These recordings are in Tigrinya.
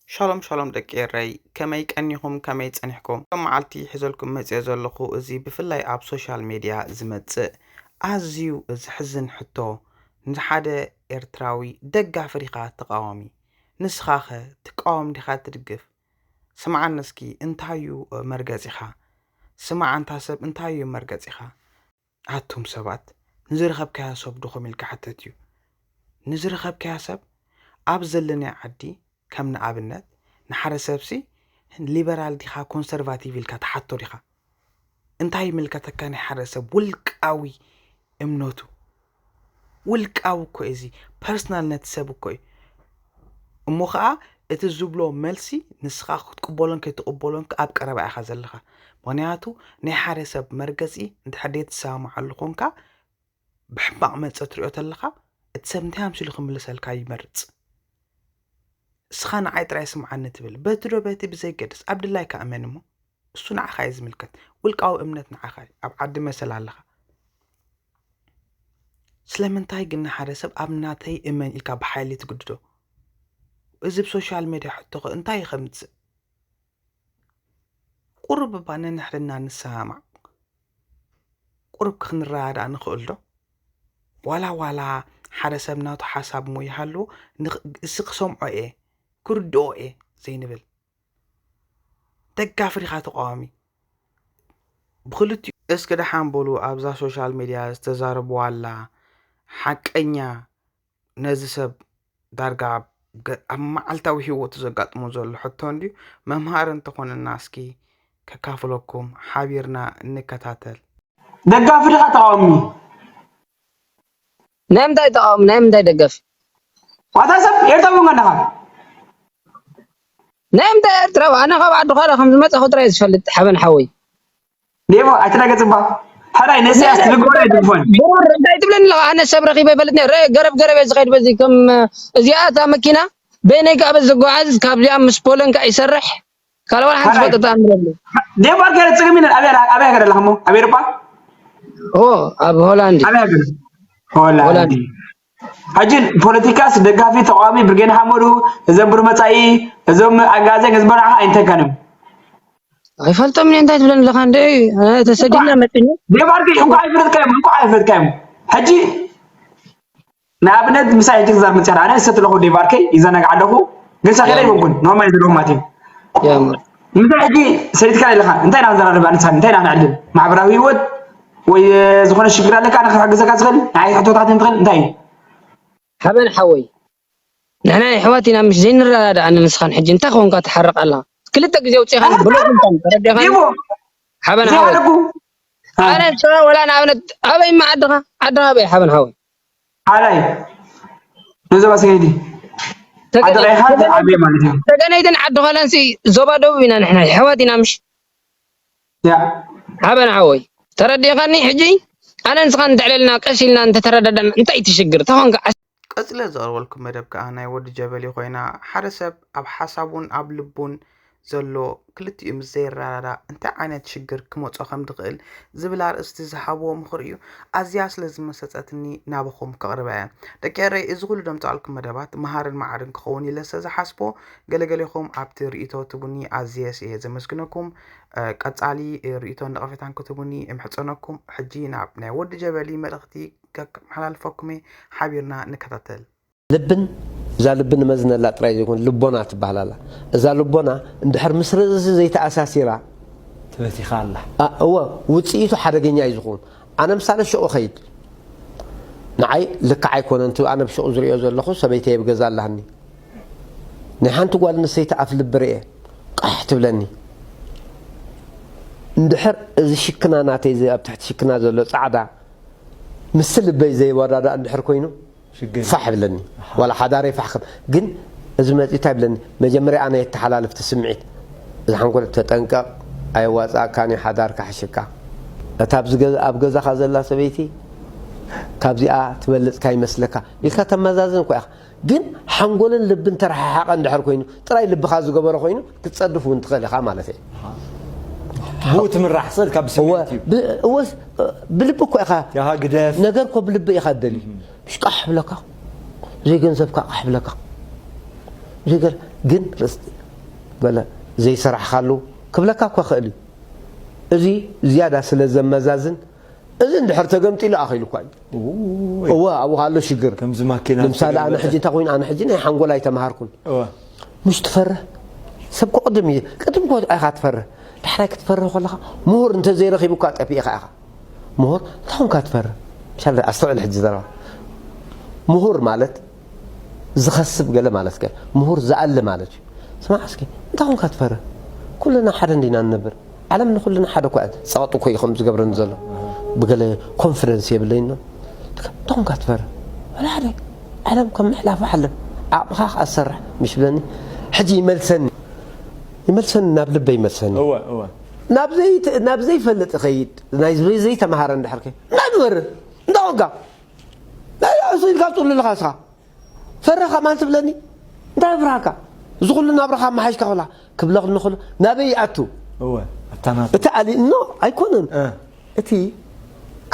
ሻሎም ሻሎም ደቂ ኤረይ፣ ከመይ ቀኒኹም? ከመይ ጸኒሕኩም? ሎም መዓልቲ ሒዘልኩም መጽየ ዘለኹ፣ እዚ ብፍላይ ኣብ ሶሻል ሜድያ ዝመጽእ ኣዝዩ ዘሕዝን ሕቶ፣ ንሓደ ኤርትራዊ ደጋፊ ዲኻ ተቓዋሚ? ንስኻኸ ትቃወም ዲኻ ትድግፍ? ስምዓኒ እስኪ፣ እንታይ እዩ መርገጺኻ? ስማዕ ኣንታ ሰብ፣ እንታይ እዩ መርገጺኻ? ኣቱም ሰባት፣ ንዝረኸብካዮ ሰብ ድኹም ኢልካ ሕተት እዩ። ንዝረኸብካዮ ሰብ ኣብ ዘለናዮ ዓዲ፣ ከም ንኣብነት፣ ንሓደ ሰብሲ ሊበራል ዲኻ ኮንሰርቫቲቭ ኢልካ ትሓቶ ዲኻ? እንታይ ይምልከተካ ናይ ሓደ ሰብ ውልቃዊ እምነቱ? ውልቃዊ እኮ እዩ እዚ፣ ፐርሰናል ነቲ ሰብ እኮ እዩ። እሞ ኸዓ እቲ ዝብሎ መልሲ ንስኻ ክትቅበሎን ከይትቕበሎን ኣብ ቀረባ ኢኻ ዘለኻ። ምኽንያቱ ናይ ሓደ ሰብ መርገጺ እንድሕር ዘይትሰማማዓሉ ኾንካ ብሕማቕ መጸ ትሪኦ ተለኻ፣ እቲ ሰብ እንታይ ኣምሲሉ ክምልሰልካ ይመርጽ። እስኻ ንዓይ ጥራይ ስምዓኒ ትብል። በቲ ዶ በቲ ብዘይገድስ፣ ኣብ ድላይካ እመን እሞ። እሱ ንዓኻ እዩ ዝምልከት። ውልቃዊ እምነት ንዓኻ እዩ። ኣብ ዓዲ መሰል ኣለኻ። ስለምንታይ ግን ንሓደ ሰብ ኣብ ናተይ እመን ኢልካ ብሓይሊ ትግድዶ? እዚ ብሶሻል ሜድያ ሕቶኸ እንታይ እዩ ከምጽእ? ቁሩብ እባ ነንሕድና ንሰማማዕ። ቁሩብ ክንረዳዳእ ንኽእል ዶ? ዋላ ዋላ ሓደ ሰብ ናቱ ሓሳብ እሞ ይሃልዎ፣ ንኽ-፣ እሲ ክሰምዖ እየ፣ ክርድኦ እየ ዘይንብል። ደጋፊ ዲኻ ተቓዋሚ? ብኽልቲኡ እስኪ ደሓን በሉ፣ ኣብዛ ሶሻል ሜድያ ዝተዛረብዋ ኣላ ሓቀኛ ነዚ ሰብ ዳርጋ ኣብ ገ-፣ ኣብ መዓልታዊ ህይወቱ ዘጋጥሞ ዘሎ ሕቶ እንድዩ መምሃሪ እንተኾነና እስኪ ከካፍለኩም ሓቢርና እንከታተል። ደጋፊ ዲኻ ተቓዋሚ? ናይ ምንታይ ተቓዋሚ ናይ ምንታይ ደጋፊ? ዋታ ሰብ ኤርትራዊ እውን ኣለኻ። ናይ ምንታይ ኤርትራዊ? ኣነ ካብ ዓዲ ዃላ ከም ዝመጻኹ ጥራይ ዝፈልጥ ሓበን ሓወይ። ዴቦ ኣይትናገጽ እባ። ሕራይ ነስያስ ትልግበረ ኣይትግፎን። ብሩር እንታይ ትብለኒ ኣለኻ? ኣነ ሰብ ረኺበ ይፈልጥ ነይረ። ገረብ ገረብ እየ ዝኸይድ በዚ ከም እዚኣ እታ መኪና በይነይ ከኣ በዚ ዝጓዓዝ ካብዚኣ ምስ ፖለን ከኣ ይሰርሕ ካልእ ዋላ ሓንቲ ዝፈልጦ ተኣምር የለን። ዴንማርክ ገለ ጽግም ኢለን ኣበይ ኣበይ ሃገር ኣለኻ እሞ ኣብ ኤውሮጳ? ኦ ኣብ ሆላንድ ኣበይ ሃገር? ሆላንድ። ሕጂ ፖለቲካስ ደጋፊ ተቃዋሚ ብርጌድ ሓመዱ እዞም ብሩህ መጻኢ እዞም ኣጋዘ ገዝበናኻ ኣይንተካንም። ኣይፈልጦም እኔ እንታይ ትብለኒ ኣለኻ እንደ ተሰዲድና መጥኒ ዴንማርክ እንኳ ኣይፈለጥካዮም እንኳ ኣይፈለጥካዮም። ሕጂ ንኣብነት ምሳይ ሕጂ ክዛር መፅያ ኣነ እሰት ኣለኹ ዴንማርከይ ይዘናግዓ ኣለኹ ግን ሳኺረ ይበኩን ኖርማል ዘለኹ ማለት እዩ። ያምር ምሳይ ሕጂ ሰይድካ ኣለኻ እንታይ ኢና ክንዘራረብ ኣንሳን እንታይ ኢና ክንዕልል ማሕበራዊ ህይወት ወይ ዝኾነ ሽግር ኣለካ ንክሕግዘካ ዝኽእል ንዓይ ሕቶታት ንትኽእል እንታይ እዩ? ሓበን ሓወይ ንሕና ኣሕዋት ኢና ምሽ ዘይንረዳዳእ ኣነ ንስኻን ሕጂ እንታይ ኾንካ ትሓርቕ ኣለኻ ክልተ ግዜ ኣውፂኻን ብሎክ እንኳን ተረዲኻን ዴቦ ሓበን እንታይ ሓወይ ኣለኩ? ኣነ ንስኻ ወላ ንኣብነት ኣበይ እማ ዓድኻ ዓድኻ ኣበይ ሓበን ሓወይ ሓላይ ንዞባ ሰገዲ ዓዲ ቀይሓ ዓብየ ማለት እዩ። ተገነይትን ዓዲ ኾለንሲ ዞባ ደቡብ ኢና ንሕና ኣሕዋት ኢና ምሽ ያ ሓበን ሓወይ ተረዲኻኒ ሕጂ ኣነ ንስኻ እንተዕለልና ቀስ ኢልና እንተተረዳዳና እንታይ ትሽግር ተኾንካ ቀጺለ ዘቕርበልኩም መደብ ከኣ ናይ ወዲ ጀበሊ ኮይና፣ ሓደ ሰብ ኣብ ሓሳቡን ኣብ ልቡን ዘሎ ክልቲኡ ምስ ዘይረዳዳእ እንታይ ዓይነት ሽግር ክመጾ ከም ዝኽእል ዝብል ኣርእስቲ ዝሃብዎ ምኽሪ እዩ። ኣዝያ ስለ ዝመሰጠትኒ ናባኹም ከቕርባ እየ። ደቂ ኤረይ፣ እዚ ኩሉ ደምጻልኩም መደባት መሃርን መዓርን ክኸውን ኢለ ስለ ዝሓስቦ፣ ገለገሌኹም ኣብቲ ርእይቶ ትቡኒ ኣዝየስ እየ ዘመስግነኩም። ቀጻሊ ርእይቶን ነቐፌታን ክትቡኒ እምሕጸነኩም። ሕጂ ናብ ናይ ወዲ ጀበሊ መልእኽቲ ከመሓላልፈኩም እየ። ሓቢርና ንከታተል። ልብን እዛ ልቢ ንመዝነላ ጥራይ ዘይኮነ ልቦና ትበሃል ኣላ። እዛ ልቦና እንድሕር ምስ ርእሲ ዘይተኣሳሲራ ትበቲኻ ኣላ። ኣ- እወ ውፅኢቱ ሓደገኛ እዩ ዝኸውን። ኣነ ምሳለ ሽቑ ኸይድ ንዓይ ልክዕ ኣይኮነን እቲ ኣነ ብሽቑ ዝሪኦ ዘለኹ ሰበይተይ ኣብ ገዛ ኣላህኒ ናይ ሓንቲ ጓል ኣንስተይቲ ኣፍ ልቢ ርኤ ቃሕ ትብለኒ እንድሕር እዚ ሽክና ናተይ እዚ ኣብ ትሕቲ ሽክና ዘሎ ፃዕዳ ምስ ልበይ ዘይወዳዳእ እንድሕር ኮይኑ ሽግር ፋሕ ይብለኒ ዋላ ሓዳረይ ፋሕ ከም ግን እዚ መፂኡ እንታይ ይብለኒ መጀመርያ ኣነ የተሓላልፍ እቲ ስምዒት እዚ ሓንጎል ተጠንቀቕ ኣየዋፅኣካን እዩ ሓዳር ካሕሽካ እታ ኣብዚ ገዛ- ኣብ ገዛኻ ዘላ ሰበይቲ ካብዚኣ ትበልፅ ካይመስለካ ኢልካ ተመዛዝን እኳ ኢኻ ግን ሓንጎልን ልብን ተረሓሓቐ እንድሕር ኮይኑ ጥራይ ልብኻ ዝገበሮ ኮይኑ ክትፀድፍ እውን ትኽእል ኢኻ ማለት እየ ብኡ ትምራሕ ስል ካብ እወ ስምዒት እዩ ብ- እወ ብልቢ እኮ ኢኻ ያኻ ግደፍ ነገር እኮ ብልቢ ኢኻ ትደሊ ሽቃሕ ብለካ ዘይገንዘብካ ቃሕ ብለካ ዘይገር ግን ርስ ገለ ዘይሰራሕካሉ ክብለካ እኳ ክእል እዩ። እዚ ዝያዳ ስለ ዘመዛዝን፣ እዚ እንድሕር ተገምጢሉ ኣኺሉ እኳ እዩ። እወ፣ ኣብኡ ኣሎ ሽግር። ከምዚ ማኪና ንምሳሌ ኣነ ዝተገልበጠ። ሕጂ እንታይ ኮይኑ፣ ኣነ ሕጂ ናይ ሓንጎል ኣይተምሃርኩን። እወ። ምሽ ትፈርህ ሰብ ክቕድም እዩ። ቅድም እኮ ኢኻ ትፈርህ። ዳሕራይ ክትፈርህ ከለኻ ምሁር እንተዘይረኺቡ እኳ ጠፊእኻ ኢኻ። ምሁር እንታይ ኮንካ ትፈርህ? ሻለ ኣስተውዕል ሕጂ ዘረባ። ምሁር ማለት ዝኸስብ ገለ ማለት ከ ምሁር ዝኣሊ ማለት እዩ። ስማዕ እስኪ እንታይ ኮንካ ትፈርህ? ኩልና ሓደ እንዲና ንነብር። ዓለም ንኹልና ሓደ እኳ እያ። ጸቕጢ እኮ እዩ ከም ዝገብረኒ ዘሎ። ብገለ ኮንፊደንስ የብለይን ነው። እንታይ ኮንካ ትፈርህ? ወላ ሓደ። ዓለም ከም ምሕላፍ ዓለም ዓቕምኻ ከኣ ትሰርሕ ምሽ ብለኒ። ሕጂ ይመልሰኒ። ይመልሰኒ፣ ናብ ልበይ ይመልሰኒ። እወ፣ እወ። ናብ ዘይት-፣ ናብ ዘይፈልጥ እኸይድ፣ ናይ ዘይ-፣ ዘይተምሃረ እንድሕር ከ-፣ እንታይ ንበርህ? እንታይ ኮንካ? ናይ ኣሱ ኢልካ ትጽሉልኻ እስኻ። ፈረኻ ማን ትብለኒ? እንታይ ፍርሃካ? እዚ ኩሉ ናብራኻ ኣመሓይሽካ ከላ ክብለኽ ንኽሉ ናበይ ይኣቱ? እወ፣ ኣብታ ናት-፣ እቲ ኣሊ-፣ ኖ፣ ኣይኮነን። እ። እቲ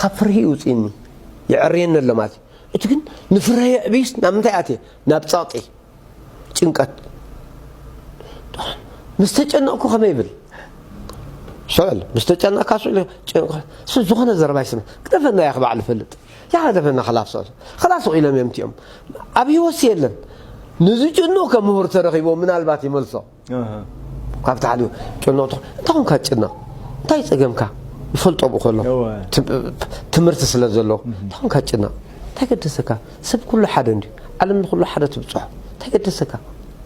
ካብ ፍርሂ ይውፅእኒ፣ ይዕርየኒ ኣሎ ማለት እዩ። እቲ ግን ንፍርሀ የዕብይስ ናብ ምንታይ ኣትየ? ናብ ጸቕጢ፣ ጭንቀት። ምስ ተጨነቕኩ ከመይ ይብል? ስዕል፣ ምስ ተጨነቕካ ስዕል፣ ጭንቀት። ስ-፣ ዝኾነ ዘረባ ይስምዕ። ግደፈና፣ ያኽ ባዕሉ ፈልጥ። ያ ግደፈና፣ ከላፍ ስዕል። ከላፍ ስቕ ኢሎም እዮም እቲኦም። ኣብ ህይወትሲ የለን። ንዝጭንቕ ከም ምሁር ተረኺቦ ምናልባት ይመልሶ። ኣሃ። ካብቲ ሓሊፉ ጭንቕ ትኾ-፣ እንታይ ኮንካ ትጭነቕ? እንታይ ጸገምካ? ይፈልጦ ብኡ ከሎ። እወ። ትም-፣ ትምህርቲ ስለ ዘሎ። እህ። እንታይ ኮንካ ትጭነቕ? እንታይ ገደሰካ? ሰብ ኩሉ ሓደ እንድዩ። ዓለም ንኹሉ ሓደ ትብጽሖ። እንታይ ገደሰካ?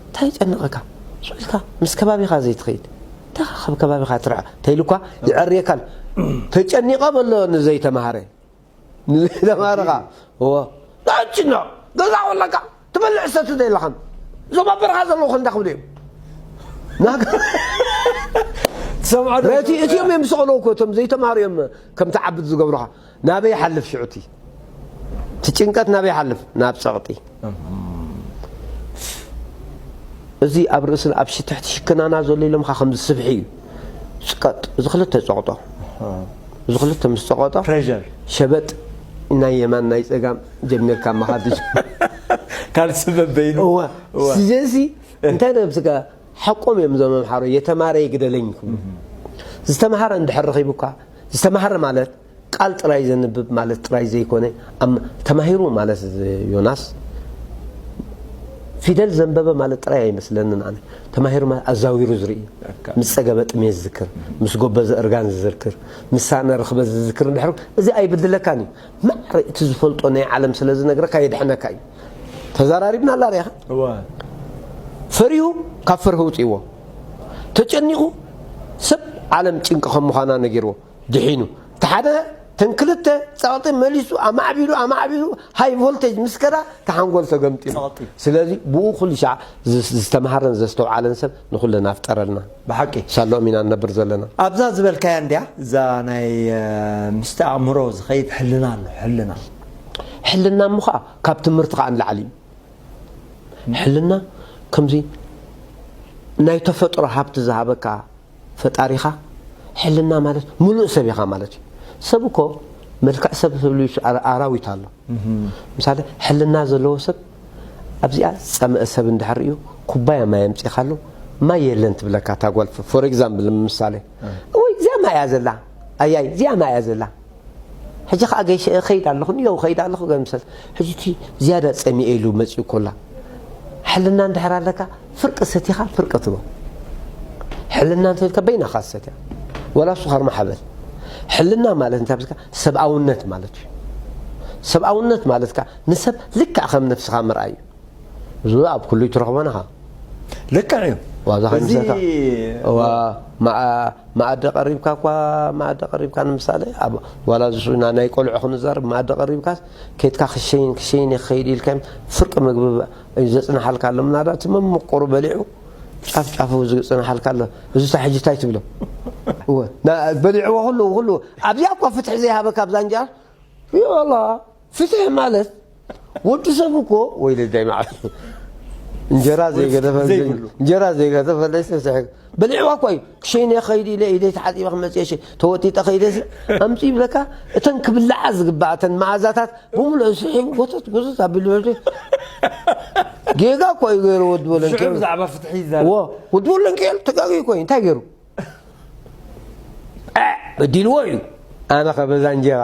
እንታይ ይጨንቐካ? ስቕ ኢልካ ምስ ከባቢኻ ዘይትኸይድ። እንታይ ካብ ከባቢኻ ትርዓ? ተይሉኳ ይዕርየካን። ተጨኒቐ በሎ ንዘይተማሃረ። ንዘይተማሃረ ኸዓ። እወ። እንታይ ትጭነቕ? ገዛ ወለካ ትበልዕ ሰቲ ዘይለኻን። እዞም ኣብ በረኻ ዘለዉ ከ እንታይ ክብሉ እዮም? ናግ-፣ ትሰምዖ ዶ? እቲ፣ እቲኦም እዮም ዝሰቕልዎ እኮ፣ እቶም ዘይተማሃሩ እዮም ከም ትዓብድ ዝገብሩኻ። ናበይ ይሓልፍ ሽዑ እቲ? እቲ ጭንቀት ናበይ ይሓልፍ? ናብ ጸቕጢ። እም። እዚ ኣብ ርእስን ኣብ ሽ-፣ ትሕቲ ሽክናና ዘሎ ኢሎምኻ ከምዚ ስብሒ እዩ። ጽቀጥ፣ እዚ ክልተ ጸቕጦ። ኣሃ። እዚ ክልተ ምስ ጸቐጦ፣ ፕሬሸር። ሸበጥ ናይ የማን ናይ ጸጋም ጀሚርካ ምኻድ እዩ። ካልእ ሰበብ በይኑ። እወ። እወ። ስለዚ እንታይ ነብስካ ሓቆም እዮም እዞም መምሓሮ፣ የተማረ ይግደለኝ ክብሉ። እም። ዝተምሃረ እንድሕር ረኺቡካ፣ ዝተምሃረ ማለት ቃል ጥራይ ዘንብብ ማለት ጥራይ ዘይኮነ፣ ኣም-፣ ተማሂሩ ማለት ዮናስ፣ ፊደል ዘንበበ ማለት ጥራይ ኣይመስለንን ኣነ። ተማሂሩ ማለት ኣዛዊሩ ዝርኢ፣ ኣካ። ምስ ጸገበ ጥሜት ዝዝክር፣ ምስ ጎበዘ እርጋን ዝዝክር፣ ምስ ሳነ ርኽበ ዝዝክር እንድሕር፣ እዚ ኣይብድለካን እዩ። ማዕረ እቲ ዝፈልጦ ናይ ዓለም ስለ ዝነግረካ የድሕነካ እዩ። ተዘራሪብና ኣላ ርኢኻ? እወ። ፈሪሁ ካብ ፍርሂ ውጽእዎ። ተጨኒቑ ሰብ ዓለም ጭንቂ ከም ምዃና ነጊርዎ። ድሒኑ። እቲ ሓደ፣ እተን ክልተ ጸቕጢ መሊሱ ኣማዕቢሉ፣ ኣማዕቢሉ፣ ሃይ ቮልቴጅ ምስ ከዳ፣ እቲ ሓንጎል ተገምጢሉ። ጸቕጢ። ስለዚ ብኡ ኩሉ ሻዕ ዝ-፣ ዝተምሃረን ዘስተውዓለን ሰብ ንኹለን ኣፍጠረልና። ብሓቂ። ሳለኦም ኢና ንነብር ዘለና። ኣብዛ ዝበልካያ እንድያ፣ እዛ ናይ፣ እ፣ ምስቲ ኣእምሮ ዝኸይድ ሕልና ኣሎ፣ ሕልና። ሕልና እሞ ኸዓ ካብ ትምህርቲ ኸዓ ንላዕሊ እዩ። ሕልና ከምዚ ናይ ተፈጥሮ ሃብቲ ዝሃበካ ፈጣሪኻ፣ ሕልና ማለት ምሉእ ሰብ ኢኻ ማለት እዩ። ሰብ እኮ መልክዕ ሰብ ዝብሉ ኣራ-፣ ኣራዊት ኣሎ። እህ። ምሳሌ፣ ሕልና ዘለዎ ሰብ ኣብዚኣ ዝጸመአ ሰብ እንድሕር ርእዩ፣ ኩባያ ማይ ኣምጺኻሉ፣ ማይ የለን ትብለካ እታ ጓል። ፎር ኤግዛምፕል፣ ምሳሌ። እ። እወይ፣ እዚኣ ማይ እያ ዘላ። ኣያይ፣ እዚኣ ማይ እያ ዘላ። ሕጂ ኸኣ ገይሸ እኸይድ ኣለኹ፣ ንየው እኸይድ ኣለኹ ገምሰል። ሕጂ እቲ ዝያዳ ጸሚኤ ኢሉ መጺኡ ኮላ። ሕልና እንድሕር ኣለካ፣ ፍርቂ ሰቲኻ፣ ፍርቂ ትቦ። ሕልና እንተልካ በይናኻ ሰትያ። ወላ እሱ ኸርማ ሓበል። ሕልና ማለት እንታይ ብዝካ? ሰብኣውነት ማለት እዩ። ሰብኣውነት ማለት ከኣ ንሰብ ልክዕ ከም ነፍስኻ ምርኣይ እዩ። እዚ ኣብ ኩሉ ይትረኽቦ ንኻ። ልክዕ እዩ። ዋዛ በዚ ከምሰታ። እዋ፣ መዓ-፣ መኣዲ ቀሪብካ እኳ፣ መኣዲ ቀሪብካ ንምሳሌ፣ ኣብ፣ ዋላ ዝሱና ናይ ቆልዑ ክንዛረብ፣ መኣዲ ቀሪብካስ፣ ኬድካ ክሸይን፣ ክሸይን እየ ክኸይድ ኢልካዮም፣ ፍርቂ ምግቢ እዩ ዘጽንሓልካ ኣሎ። ምናልባት እቲ መምቆሩ በሊዑ፣ ጫፍ ጫፉ ዝጽንሓልካ ኣሎ። እዚ እታ ሕጂ እንታይ ትብሎ? እወ፣ ና-፣ በሊዕዎ ኩሉ፣ ኩሉ። ኣብዚኣ እኳ ፍትሒ ዘይሃበካ ኣብዛ እንጀራ፣ ይበላ። ፍትሒ ማለት ወዲ ሰብ እኮ ወይ ልዳይ ማለት እንጀራ ዘይገደፈ ዘይብሉ። እንጀራ ዘይገደፈ ለይስ ተሰሐ በሊዕዋ እኮ እዩ። ክሸይነ ከይዲ ኢለ ኢደይ ተሓፂበ ክመፅእ እየ ተወጢጠ ከይደ ኣምፂ ይብለካ። እተን ክብልዓ ዝግባእ እተን መዓዛታት ብምሉእ ስሒቡ ጎተት ጎተት ኣቢሉ ወዲ ጌጋ እኮ እዩ ገይሩ። ወዲ ወለንኬ ሽዑ ብዛዕባ ፍትሒ ይዛረብ። ወዲ ወለንኬ ተጋጊ እኮ እዩ። እንታይ ገይሩ? በዲልዎ እዩ። ኣነ ከበዛ እንጀራ